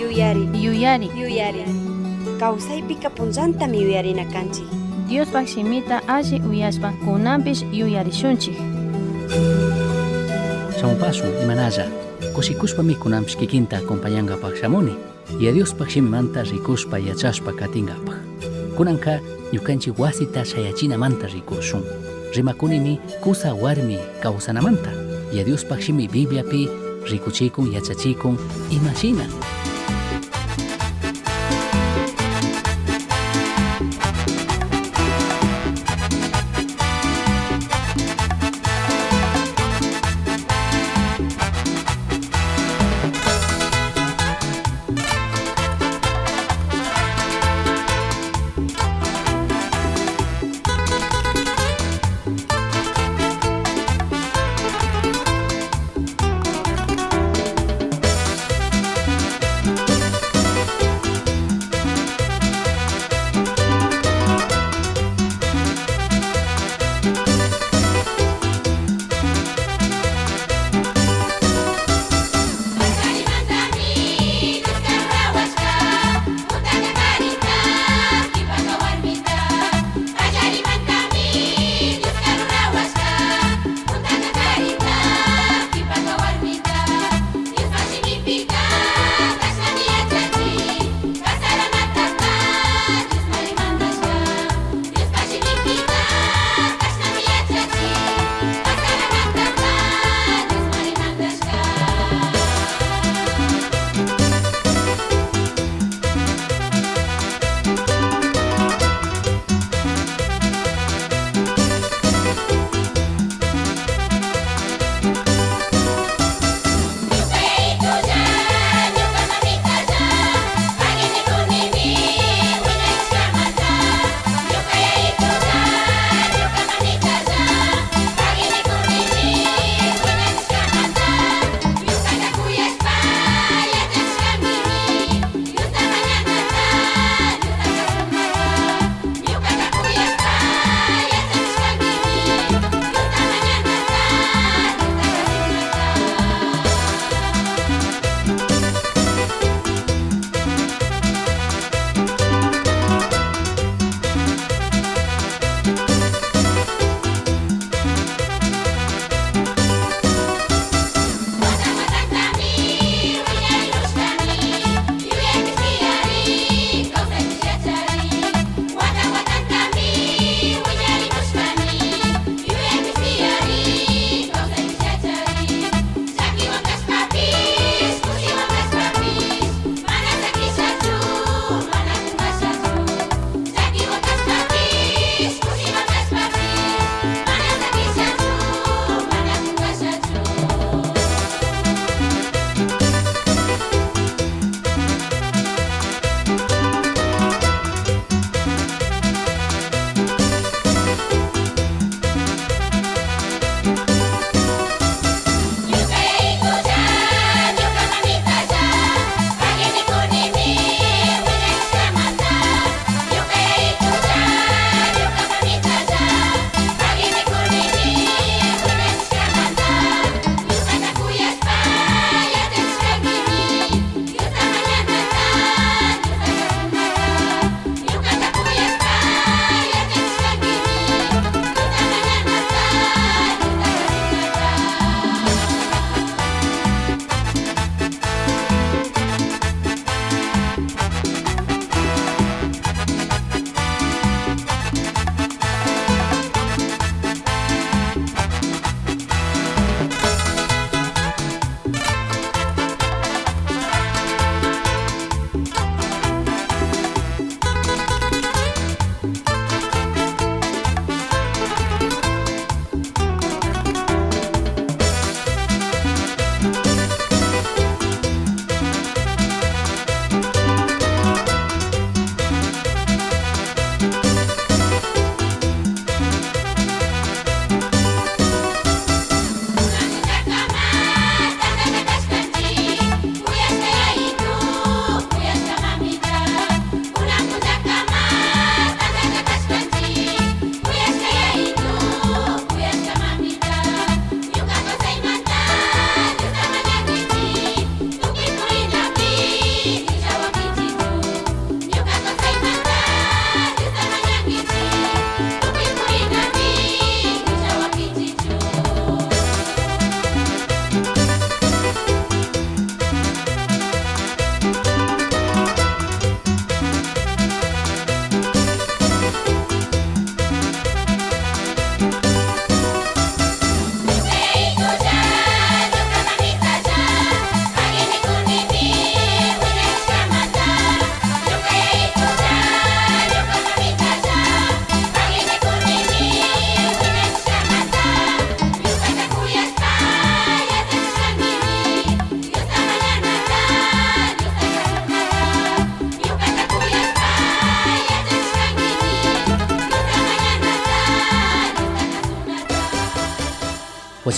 Yuyari. Yuyari. Yuyari. Kawsaypika punllantami yuyarina kanchik. Diospaj shimita alli uyashpa kunanpish yuyarishunchik. Shamupashun imanalla. Kushikushpami kunanpish kikinta acompañangapaj shamuni. Yaya Diospaj shimimanta rikushpa yachashpa katingapaj. Kunanka ñukanchik wasita shayachinamanta rikushun. Rimakunimi kusa warmi kawsanamanta. Yaya Diospaj shimi Bibliapi rikuchikun yachachikun imashina.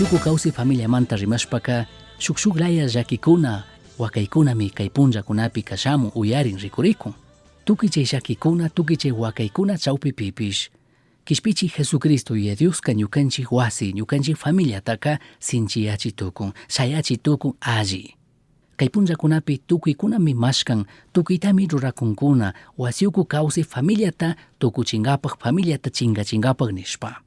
Wasiuku kawsay familiamanta rimashpaka shuk shuk laya llakikuna wakaykunami kay punllakunapi kashamun uyarin rikurikun. Tukuy chay llakikuna tukuy chay wakaykuna chawpipipish Kishpichij Jesucristo Yaya Dioska ñukanchik wasi, ñukanchik familiataka sinchiyachi tukun, shayachi tukun alli. Kay punllakunapi tukuykunami mashkan, tukuytami rurakunkuna wasiuku kawsay familiata tukuchinkapak, familiata chinkachinkapak nishpa.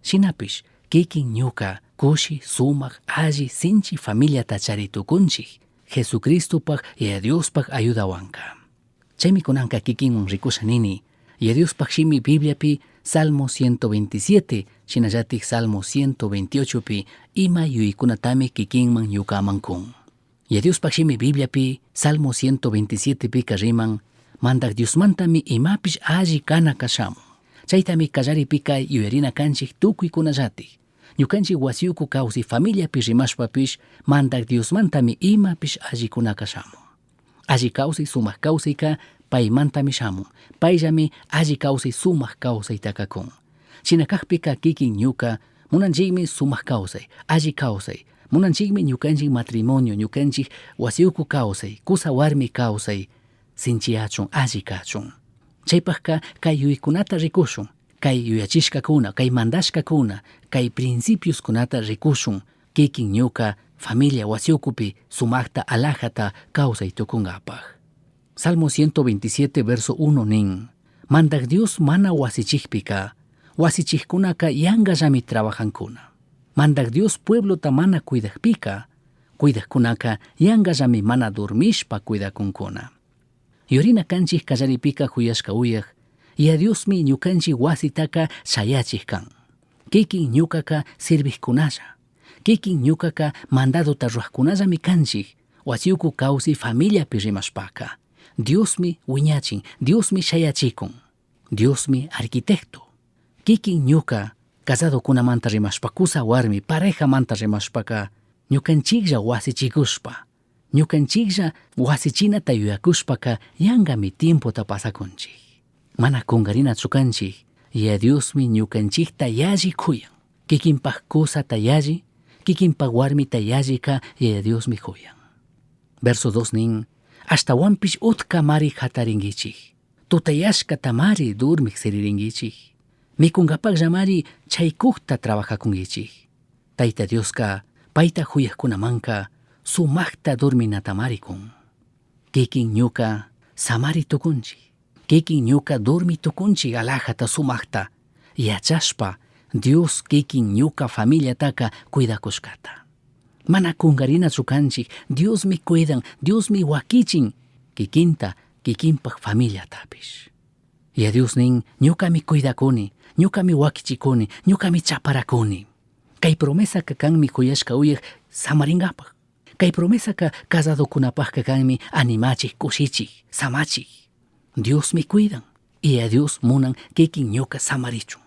Shinapish kikin ñuka kushi, sumak, alli, sinchi familiata chari tukunchik, Jesucristopak, Yaya Diospak ayudawanka. Chaymi kunanka kikinwan rikusha nini, Yaya Diospak shimi Bibliapi Salmo 127 shinallatik Salmo 128pi ima yuyaykunatami kikinman ñukaman kun. Yaya Diospak shimi Bibliapi Salmo 127pika riman, Mandak Diosmantami imapish alli kana kashamun. Chaytami kallaripika yuyarina kanchik tukuykunallatik. Ñukanchik wasiyuku kawsay familiapi rimashpapish Mandak Diosmantami imapish allikunaka shamun. Alli kawsay sumak kawsayka paymantami shamun. Payllami alli kawsay sumak kawsaytaka kun. Shina kakpika kikin ñuka munanchikmi sumak kawsay, alli kawsay. Munanchikmi ñukanchik matrimonio, ñukanchik wasiyuku kawsay, kusa warmi kawsay sinchiyachun, alli kachun. Chaypakka kay yuyaykunata rikushun, kay yuyachishkakuna, kay mandashkakuna, kay principioskunata rikushun kikin ñuka familia wasiyukupi sumakta alajata kawsay tukunkapak. Salmo 127 verso 1 nin, Mandak Dios mana wasichikpika, wasichikkunaka yankallami trabajankuna. Mandak Dios pueblota mana cuidakpika, cuidakkunaka yankallami mana dormishpa cuidakunkuna. Yurina kanchik kallaripika juyashka uyak, Yaya Diosmi ñukanchik wasitaka shayachik kan. Kikin ñukaka sirvijkunalla, kikin ñukaka mandadota rurakkunallami kanchik, wasiyuku kawsay familiapi rimashpaka. Diosmi wiñachin, Diosmi shayachikun, Diosmi arquitecto. Kikin ñuka casadokunamanta rimashpa, kusa warmi parejamanta rimashpaka, ñukanchiklla wasichikushpa, ñukanchiklla wasichinata yuyakushpaka yankami tiempota pasakunchik. Mana kunkarinachu kanchik, Yaya Diosmi ñukanchikta yalli kuyan. Kikinpak kusata yalli, kikinpak warmita yallika Yaya Diosmi kuyan. Verso 2 nin, ashtawanpish utkamari hatarinkichik, tutayashkatamari durmik siririnkichik, mikunkapakllamari chaykukta trabajakunkichik. Tayta Dioska payta juyakkunamanka sumakta dorminatamari kun. Kikin ñuka samari tukunchik, kikin ñuka dormi tukunchik alajata sumakta, yachashpa Dios kikin ñuka familiataka cuidakushkata. Mana kunkarinachu kanchik, Diosmi cuidan, Diosmi wakichin kikinta kikinpak familiatapish. Yaya Dios nin, ñukami cuidakuni, ñukami wakichikuni, ñukami chaparakuni. Kay promesaka kanmi kuyashka uyak samarinkapak. Kay promesaka casadokunapakka kanmi animachik, kushichik, samachik. Diosmi cuidan, Yaya Dios munan kikin ñuka samarichun.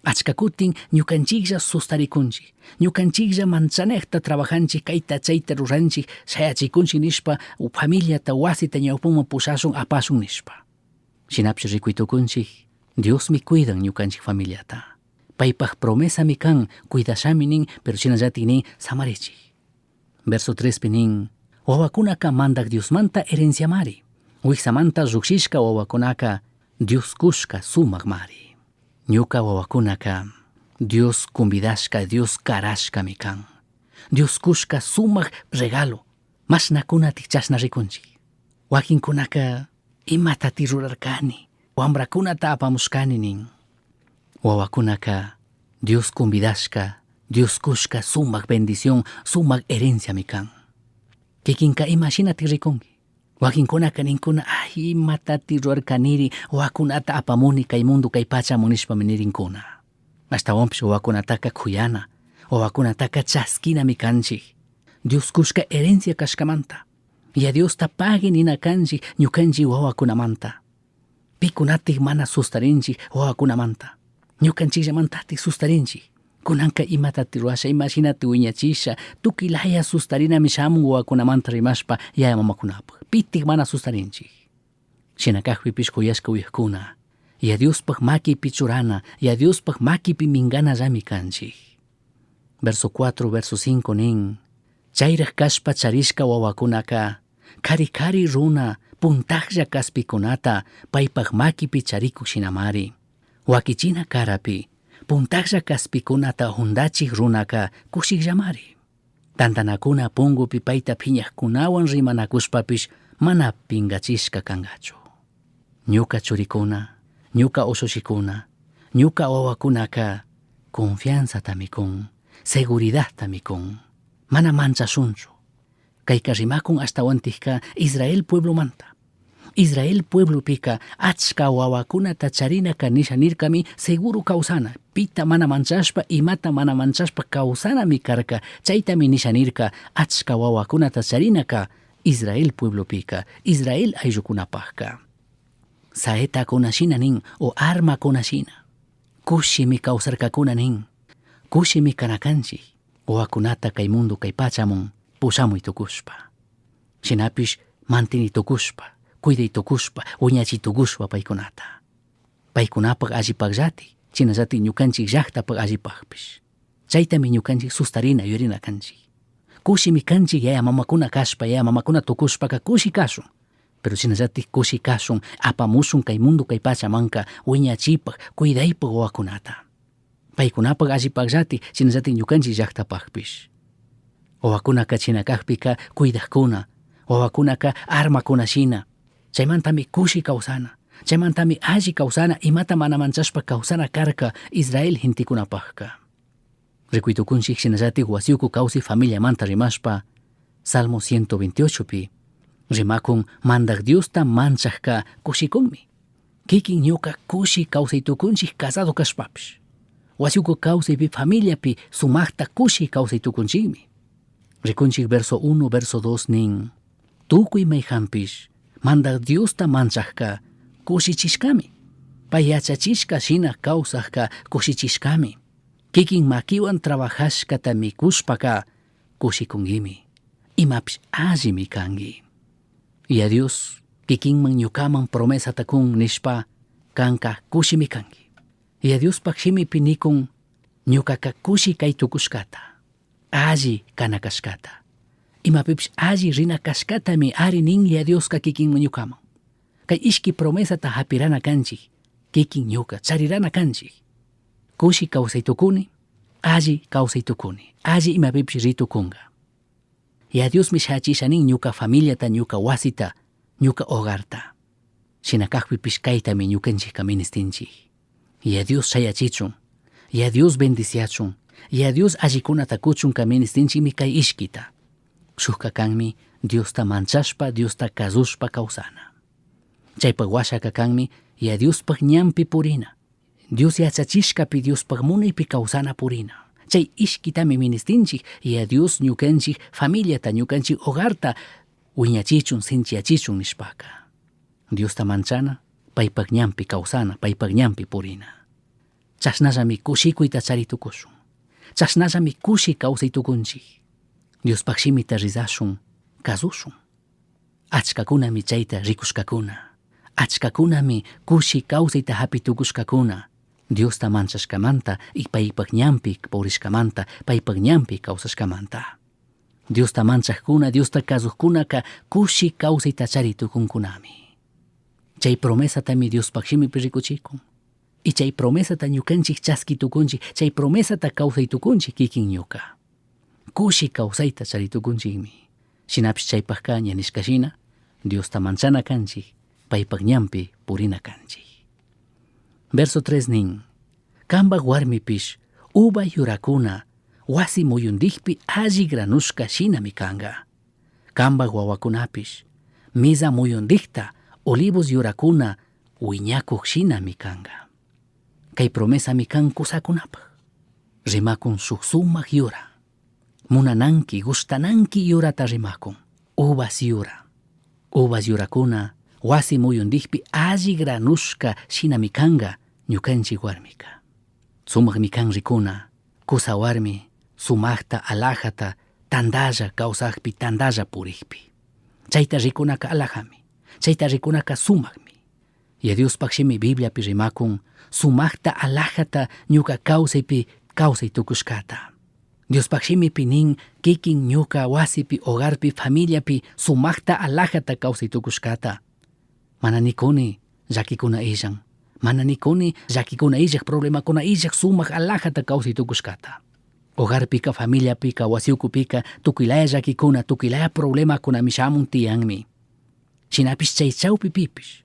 Achka kutin ñukanchiklla sustarikunchik, ñukanchiklla manchanekta trabajanchik, kayta chayta ruranchik, shayachikunchik nishpa, familiata wasita ñawpaman pushashun apashun nishpa. Shinapish rikuy tukunchik, Diosmi cuidan ñukanchik familiata. Paypak promesami kan, cuidashami nin, pero shinallatik nin samarichik. Verso 3 pi nin, wawakunaka mandak Diosmanta herenciamari, wiksamanta llukshishka wawakunaka Dios kushka sumakmari. Ñuka wawakunaka Dios convidashka, Dios karashkami kan. Dios kushka sumak regalo, mashnakunatik chashna rikunchik. Wakinkunaka imatati rurarkani, wambrakunata apamushkani nin. Wawakunaka Dios convidashka, Dios kushka sumak bendición, sumak herenciami kan. Kikinka imashinati rikunki. Wakinkunaka ninkuna, ay imatati rurarkaniri, wawakunata apamuni kay mundo kay pachamun nishpami nirinkuna. Ashtawanpish wawakunataka kuyana, wawakunataka chaskinami kanchik. Dios kushka herencia kashkamanta. Yaya Diosta pagui nina kanchik ñukanchik wawakunamanta. Pikunatik mana sustarinchik wawakunamanta. Ñukanchikllamantatik sustarinchik. Kunanka imatati rurasha, imashinati wiñachisha, tukuy laya sustarinami shamun wawakunamanta rimashpa yaya mamakunapak. Pitik mana sustarinchik. Shina kakpipish kuyashka uyakuna, Yaya Diospak makipi churana, Yaya Diospak makipi minkanallami kanchik. Verso 4, verso 5 nin, Chairaj cashpa charishca huahuacunaca, cari cari runa puntajlla caspicunata paipaj maquipi charicuj shinamari. Huaquichina carapi, puntajlla caspicunata jundachij runaca cushijllamari. Tandanacuna pungupi paita phiñajcunahuan rimanacushpapish mana pingachishca cangachu. Ñuca churicuna, ñuca ushushicuna, ñuca huahuacunaca confianzatami cun, seguridadtami cun. Mana manchashunchu. Caica rimacun ashtahuantajca Israel pueblomanta. Israel pueblopica achca huahuacunata charinaca nisha nircami seguro causana, pita mana manchashpa, imata mana manchashpa causanami carca, chaitami nisha nirca achca huahuacunata charinaca Israel pueblopica, Israel ayllucunapajca. Saetacuna shina nin o armacuna shina. Cushimi causarcacuna nin. Cushimi cana canchij, huahuacunata cai mundo cai pachamun pushamui tucushpa. Shinapish mantini tucushpa, cuidai tucushpa, huiñachi tucushpa paicunata. Paicunapaj allipajllati, shinallati ñucanchij llajtapaj allipajpish. Chaitami ñucanchij sustarina yuyarina canchij. Cushimi canchij yaya mamacuna cashpa, yaya mamacuna tucushpaca cushi cashun. Pero shinallatik cushi cashun, apamushun cai mundo cai pachamanca huiñachipaj, cuidaipaj huahuacunata. Paicunapaj allipajllati, shinallatik ñucanchij llajtapajpish. Huahuacunaca china cajpica cuidajcuna, huahuacunaca armacuna shina. Chaimantami cushi causana, chaimantami alli causana, imata mana manchashpa causana carca Israel gentecunapajca. Ricui tucunchij shinallatik huasiucu causi familiamanta rimashpa, Salmo 128pi, rimacun Mandaj Diosta manchajca cushicunmi. Kikin ñuca cushi causai tucunchij casado cashpapish. Huasiucu causaipi familiapi sumajta cushi causai tucunchijmi. Ricunchij verso 1, verso 2 nin, Tucui maijanpish Mandaj Diosta manchajca cushichishcami. Pai yachachishca shina causajca cushichishcami. Kikin maquihuan trabajashcata micushpaca cushicunguimi. Imapish allimi cangui. Yaya Dios kikinman ñucaman promesata cun nishpa canca cushimi cangui. Yaya Diospaj shimipi nicun ñucaca cushi cai tucushcata, alli cana cashcata, imapipish alli rina cashcatami ari nin Yaya Diosca kikinman ñucaman. Cai ishqui promesata japirana canchij, kikin ñuca charirana canchij. Cushi causai tucuni, alli causai tucuni, alli imapipish ri tucunga. Yaya Diosmi shachisha nin ñuca familiata, ñuca huasita, ñuca hogarta. Shina cajpipish caitami ñucanchijca ministinchij. Yaya Dios shayachichun, Yaya Dios bendiciachun, Yaya Dios allicunata cuchunca ministinchijmi cai ishquita. Shujca canmi Diosta manchashpa, Diosta cazushpa causana. Chaipaj huashaca canmi Yaya Diospaj ñanpi purina. Dios yachachishcapi Diospaj munaipi causana purina. Chai ishquitami ministinchij Yaya Dios ñucanchij familiata, ñucanchij hogarta huiñachichun, sinchiyachichun nishpaca. Diosta manchana, paipaj ñanpi causana, paipaj ñanpi purina. Chashnallami cushicuita chari tucushun. Chashnallami cushi causai tucunchij. Diospaj shimita rizashun, cazushun. Achcacunami chaita ricushcacuna. Achcacunami cushi causaita japi tucushcacuna. Diosta manchashcamanta y paipaj ñanpi purishcamanta, paipaj ñanpi causashcamanta. Diosta manchajcuna, Diosta cazujcunaca cushi causaita chari tucuncunami. Chai promesatami Diospaj shimipi ricuchicun. Y chai promesata ñucanchij chasqui tucunchij, chai promesata causai tucunchij kikin ñuca. Cushi causaita chari tucunchijmi. Shinapish chaipajca ña nishca shina, Diosta manchana canchij, paipaj ñanpi purina canchij. Verso 3 nin, Cambaj huarmipish uva yuracuna huasi muyundijpi alli granushca shinami canga. Cambaj huahuacunapish miza muyundijta olivos yuracuna huiñacuj shinami canga. Cai promesami can cusacunapaj. Rimacun shuj sumaj yura. Munananqui, gushtananqui yurata rimacun, uvas yura. Uvas yuracuna huasi muyundijpi alli granushca shinami canga ñucanchij huarmica. Sumajmi can ricuna, cusa huarmi sumajta alajata tandalla causajpi tandalla purijpi. Chaita ricunaca alajami, chaita ricunaca sumajmi. Yaya Diospaj shimi Bibliapi rimacun sumajta alajata ñuca causaipi causai tucushcata. Diospaj shimipi nin kikin ñuka wasipi, hogarpi, familiapi sumajta alajata kawsay tukushkata. Mana nikuni llakikuna illan. Mana nikuni llakikuna illaj, problemakuna illaj sumaj alajata kawsay tukushkata. Hogarpika, familiapika, wasiukupika tukuylaya llakikuna, tukuylaya problemakunami shamun tiyanmi. Shinapish chay chawpipipish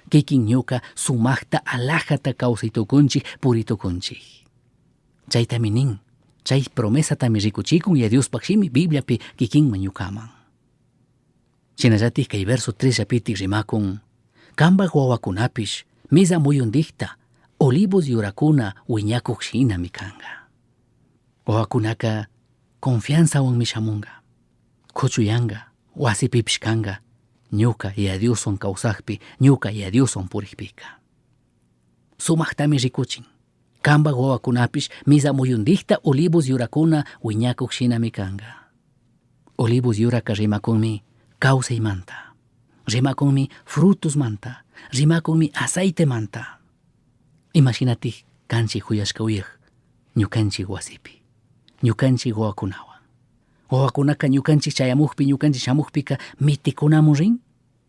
kikin ñuka sumajta alajata kawsay tukunchik, puri tukunchik. Chaytami nin, chay promesatami rikuchikun ya Diospaj shimi Bibliapi kikinman ñukaman. Shinallatik kay verso 3 llapitik rimakun, Kambaj wawakunapish misa muyundikta olivos yurakuna wiñakuk shinami kanka. Wawakunaka confianzawanmi shamunka, kuchuyanka, wasipipish kanka, ñuka ya Dioswan kawsakpi, ñuka ya Dioswan purikpika. Sumaktami rikuchin. Kambaj wawakunapish misa muyundikta olivos yurakuna wiñakuk shinami kanka. Olivos yuraka rimakunmi kawsaymanta, rimakunmi frutosmanta, rimakunmi aceitemanta. Imashinatik kanchik huyashka uyaj ñukanchik wasipi, ñukanchik wawakunawan. Wawakunaka ñukanchik chayamukpi, ñukanchik shamukpika mitikunamun rin,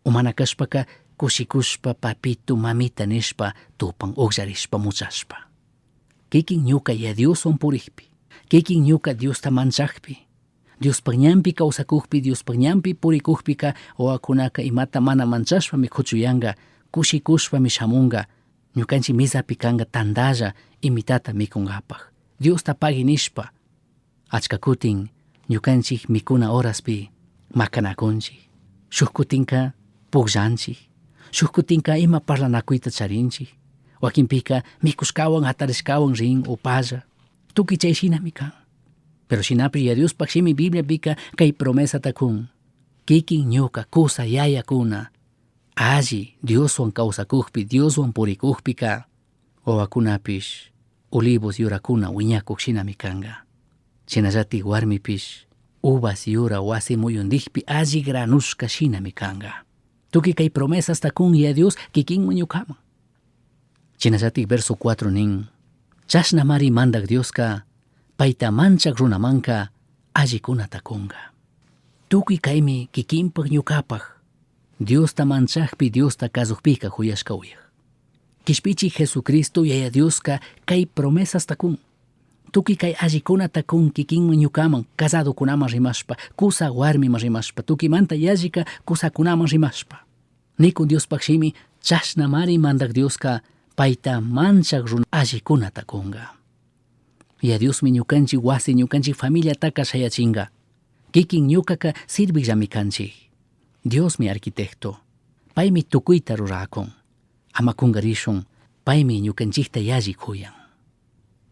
o mana kashpaka kushikushpa papito mamita nishpa tupan ukllarishpa muchashpa. Kikin ñuka ya Dioswan purikpi, kikin ñuka Diosta manchakpi, Diospaj ñanpi kawsakukpi, Diospaj ñanpi purikukpika wawakunaka imata mana manchashpami kuchuyanka, kushikushpami shamunka, ñukanchik misapi kanka tantalla imitata mikunkapak. Diosta pagui nishpa, achka kutin ñukanchik mikuna horaspi makanakunchik, shuk kutinka pukllanchik, shuk kutinka ima parlanakuyta charinchik, wakinpika mikushkawan hatarishkawan rin upalla, tukuy chay shinami kan. Pero shinapish ya Diospaj shimi Bibliapika kay promesata kun, kikin ñuka kusa yayakuna alli Dioswan kawsakukpi, Dioswan purikukpika wawakunapish olivos yurakuna wiñakuk shinami kanka. Shinallatik warmipish uvas yura wasi muyundikpi alli granushka shinami kanka. Tukuy kay promesasta kun ya Dios kikinman ñukaman. Shinallatik verso 4 nin, chashnamari mandak Dioska payta manchak runamanka allikunata kunka. Tukuy kaymi kikinpak ñukapak Diosta manchakpi, Diosta kasukpika huyashka uyaj. Kishpichi Jesucristo yaya Dioska kay promesasta kun. Tukuy kay allikunata kun kikinman ñukaman, casadokunaman rimashpa, kusa warmiman rimashpa, tukuymanta yallika kusakunaman rimashpa. Nikun Diospaj shimi chashnamari mandak Dioska payta manchak runa allikunata kunka. Ya Diosmi ñukanchik wasi, ñukanchik familiataka shayachinka. Kikin ñukaka sirvikllami kanchik. Diosmi arquitecto. Paymi tukuyta rurakun. Ama kunkarishun, paymi ñukanchikta yalli kuyan.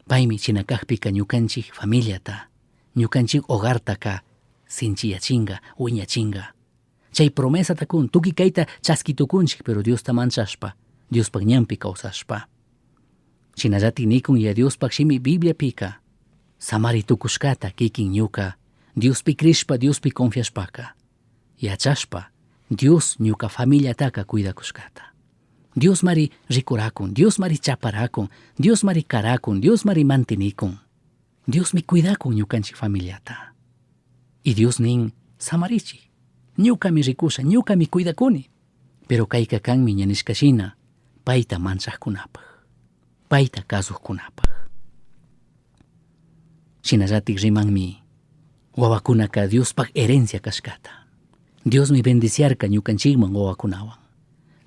Paymi chinakakpika ñukanchik familiata, ñukanchik hogartaka sinchiyachinka, wiñachinka. Chay promesata kun, tukuy kayta chaskitukunchik, pero Diosta manchashpa, Diospaj ñanpi kawsashpa. Shinallatik nikun ya Diospaj shimi Bibliapika, samari tukushkata kikin ñuka, Diospi crishpa, Diospi confiashpaka, yachashpa, Dios ñuka familiataka cuidakushkata. Dios mari rikurakun, Dios mari chaparakun, Dios mari karakun, Dios mari mantinikun. Diosmi cuidakun ñukanchik familiata. Y Dios nin, samarichik, ñukami rikusha, ñukami cuidakuni. Pero kayka kanmi ña nishka shina, payta manchakkunapaj, payta kasukkunapaj. Shinallatik rimanmi, wawakunaka Diospaj herencia kashkata. Diosmi bendiciarka ñukanchikman wawakunawan.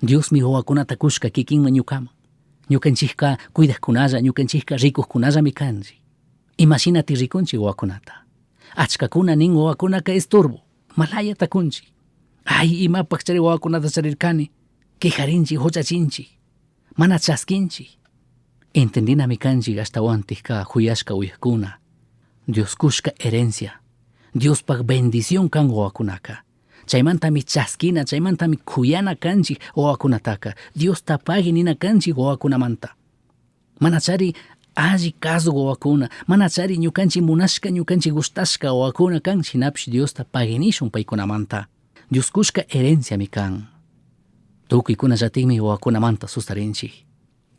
Diosmi wawakunata kushka kikinman ñukaman. Ñukanchikka cuidajkunalla, ñukanchikka rikujkunallami kanchik. Imashinati rikunchik wawakunata. Achkakuna nin wawakunaka estorbo, malayata kunchik. Ay, imapaj chari wawakunata charirkani, quejarinchik, huchachinchik, mana chaskinchik. Entendinami kanchik ashtawantikka huyashka uyajkuna. Dios kushka herencia, Diospaj bendición kan wawakunaka. Chaymantami chaskina, chaymantami kuyana kanchik wawakunataka. Diosta pagui nina kanchik wawakunamanta. Mana chari alli kasuk wawakuna, mana chari ñukanchik munashka, ñukanchik gustashka wawakuna kan, shinapish Diosta pagui nishun paykunamanta. Dios kushka herenciami kan. Tukuykunallatikmi wawakunamanta sustarinchik.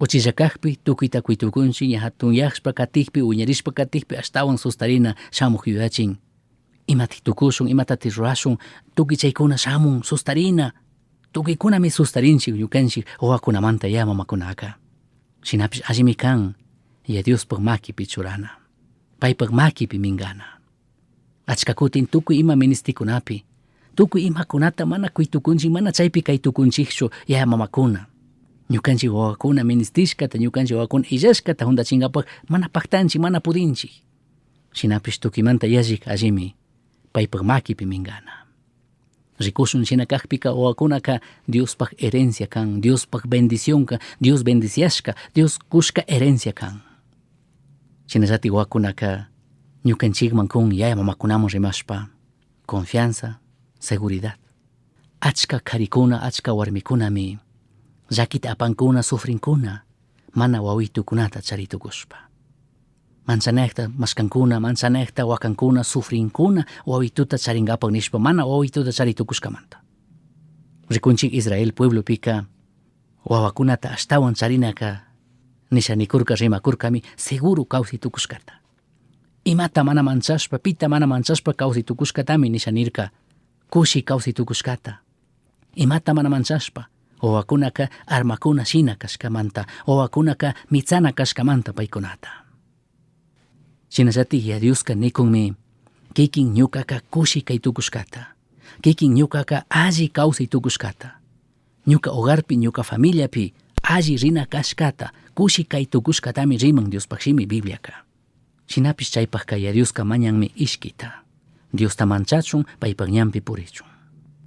Uchilla cajpi tucuita cuitucunchik, ña hatunyashpa katikpi, wiñarishpa katikpi ashtawan sustarina shamuj yuyachin. Imatik tukushun, imatatik rurashun, tukuy chaykuna shamun, sustarina. Tukuykunami sustarinchik ñukanchik wawakunamanta ya mamakunaka. Shinapish allimi kan, Yaya Diospaj makipi churana. Paypaj makipi mingana. Achka kutin tukuy ima ministikunapi, tukuy imakunata mana kuytukunchik, mana chaypi kaytukunchikchu yaya mamakuna. Ñukanchik wawakuna ministishkata, ñukanchik wawakuna illashkata juntachinkapak mana paktanchik, mana pudinchik. Shinapish tukuymanta yallik allimi paypak makipi mingana. Rikushun shina kakpika wawakunaka Diospaj herencia kan, Diospaj bendición kan, Dios bendiciashka, Dios kushka herencia kan. Shinallatik wawakunaka ñukanchikman kun yaya mamakunaman rimashpa confianza, seguridad. Achka karikuna, achka warmikunami llakita apankuna, sufrinkuna, mana wawitukunata charitukushpa. Manchanayta mashkankuna, manchanayta wakankuna, sufrinkuna wawituta charinkapak nishpa mana wawituta charitukushkamanta. Rikunchik Israel pueblopika wawakunata ashtawan charinaka nisha nikurka rimakurkami seguro kawsay tukushkata. Imata mana manchashpa, pita mana manchashpa kawsay tukushkatami nisha nirka, kushi kawsay tukushkata. Imata mana manchashpa, wawakunaka armakuna shina kashkamanta, wawakunaka mitsana kashkamanta paykunata. Shinallatik Yaya Dioska nikunmi, kikin ñukaka kushi kay tukushkata, kikin ñukaka alli kawsay tukushkata, ñuka hogarpi, ñuka familiapi alli rina kashkata, kushi kay tukushkatami riman Diospaj shimi Bibliaka. Shinapish chaypajka Yaya Dioska mañanmi ishkita, Diosta manchachun, paypak ñanpi purichun.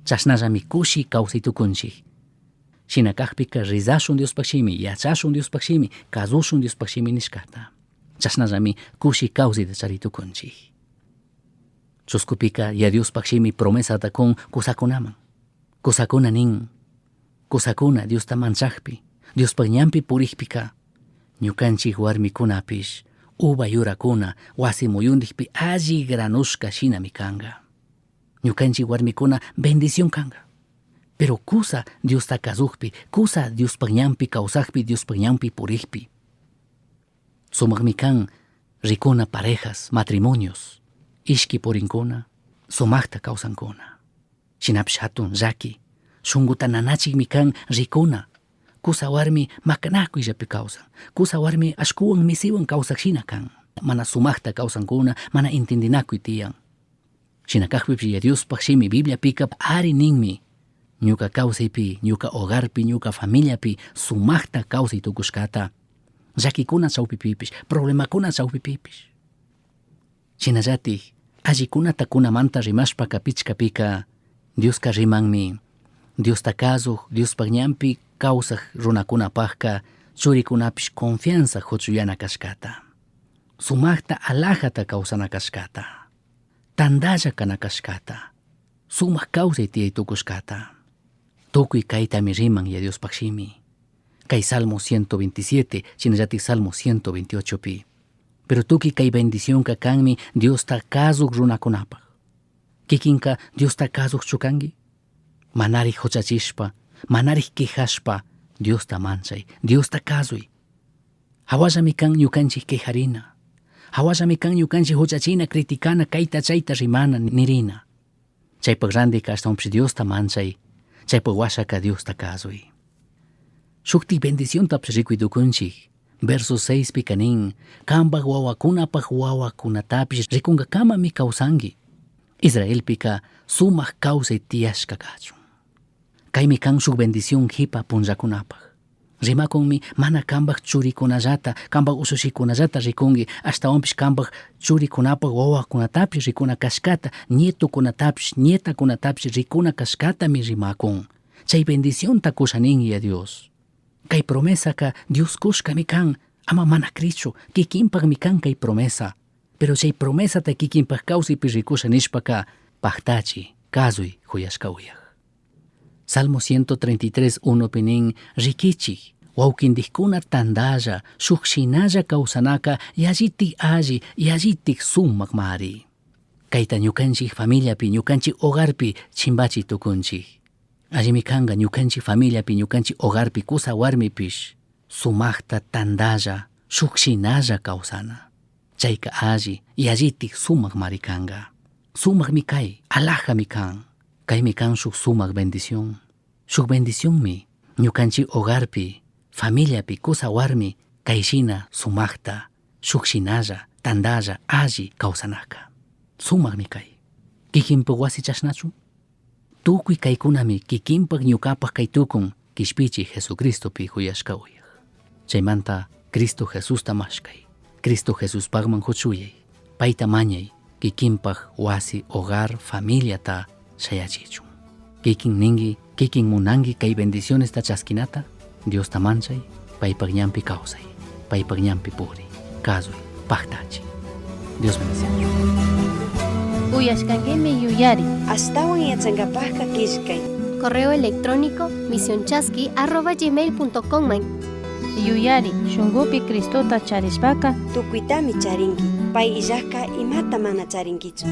Chashnallami kushi kawsay tukunchik. Shina kakpika rezashun Diospaj shimi, yachashun Diospaj shimi, kazushun Diospaj shimi nishkata. Chashnallami kushi kawsayta chari tukunchik. Chuskupika Yaya Diospaj shimi promesata kun kusakunaman. Kusakuna nin, kusakuna Diosta manchakpi, Diospaj ñanpi purikpika, ñukanchik warmikunapish uva yurakuna wasi muyundikpi alli granushka shinami kanka. Ñukanchik warmikuna bendición kanka. Pero kusa Diosta kazukpi, kusa Diospaj ñanpi kawsakpi, Diospaj ñanpi purikpi. Sumakmi kan rikuna parejas, matrimonios, ishki purinkuna, sumakta kawsankuna. Shinapish hatun llaki, shunkuta nanachikmi kan rikuna, kusa warmi makanakuyllapi kawsan, kusa warmi ashkuwan misiwan kawsak shina kan, mana sumakta kawsankuna, mana entendinakuy tiyan. Shina kakpipish Yaya Diospaj shimi Bibliapika ari ninmi, ñuka kawsaypi, ñuka hogarpi, ñuka familiapi sumakta kawsay tukushkata, llakikuna chawpipipish, problemakuna chawpipipish. Shinallatik, allikunata kunamanta rimashpaka pichkapika, Dioska rimanmi, Diosta kazuk, Diospaj ñanpi kawsak runakunapajka churikunapish confianza huchuyana kashkata, sumakta alajata kawsana kashkata, tantalla kana kashkata, sumak kawsay tiyay tukushkata. Tukuy kaytami riman Yaya Diospaj shimi. Kay Salmo 127, shinallatik Salmo 128 pi. Pero tukuy kay bendicionka kanmi Diosta kazuk runakunapaj. Kikinka Diosta kazukchu kanki? Manarik huchachishpa, manarik quejashpa, Diosta manchay, Diosta kazuy. Hawallami kan ñukanchik quejarina. Hawallami kan ñukanchik huchachina, criticana, kayta chayta rimana, nirina. Chaypak randika ashtawanpish Diosta manchay, chaypak washaka Diosta kazuy. Shuktik bendiciontapish rikuy tukunchik. Verso 6 pika nin, kanpak wawakunapak wawakunatapish rikunkakamami kawsanki. Israelpika sumak kawsay tiyashka kachun. Kaymi kan shuk bendición jipa punllakunapak. Rimakunmi mana kanpak churikunallata, kanpak ushushikunallata rikunki, ashtawanpish kanpak churikunapak wawakunatapish rikuna kashkata, nietokunatapish, nietakunatapish rikuna kashkatami rimakun. Chay bendicionta kusha nin Yaya Dios. Kay promesaka Dios kushkami kan, ama mana krichu, kikinpakmi kan kay promesa. Pero chay promesata kikinpak kawsaypi rikusha nishpaka paktachi, kazuy huyashka uyak. Salmo 133, 1 pi nin, rikichik, wawkindikkuna tantalla, shuk shinalla kawsanaka yallitik alli, yallitik sumakmari. Kayta ñukanchik familiapi, ñukanchik hogarpi chimbachi tukunchik. Allimi kanka ñukanchik familiapi, ñukanchik hogarpi, kusa warmipish. Sumajta tandalla, shuk shinalla kawsana. Chayka alli, yallitik sumakmari kanka. Sumakmi kay, alajami kan. Kaymi kan shuk sumak bendición. Shuk bendicionmi ñukanchik hogarpi, familiapi, kusa warmi kayshina sumakta, shuk shinalla, tandalla, alli kawsanaka. Sumakmi kay. Kikinpak wasi chashnachu? Tukuy kaykunami kikinpak ñukapak kay tukun kishpichi Jesucristopi huyashka uyaj. Chaymanta Cristo Jesusta mashkay. Cristo Jesuspakman huchuyay. Payta mañay kikinpak wasi, hogar, familiata shayachichun. Kikin ninki, kikin munanki kay bendicionesta chaskinata, Diosta manchay, paypak ñanpi kawsay, paypak ñanpi puri, kasuy, paktachi. Dios bendiciachun. Uyashkankimi yuyari. Ashtawan yachankapajka killkay. Correo electrónico misionchasqui@gmail.com man. Yuyari, shunkupi Cristota charishpaka Tukuytami charinki. Pay illajka imata mana charinkichu.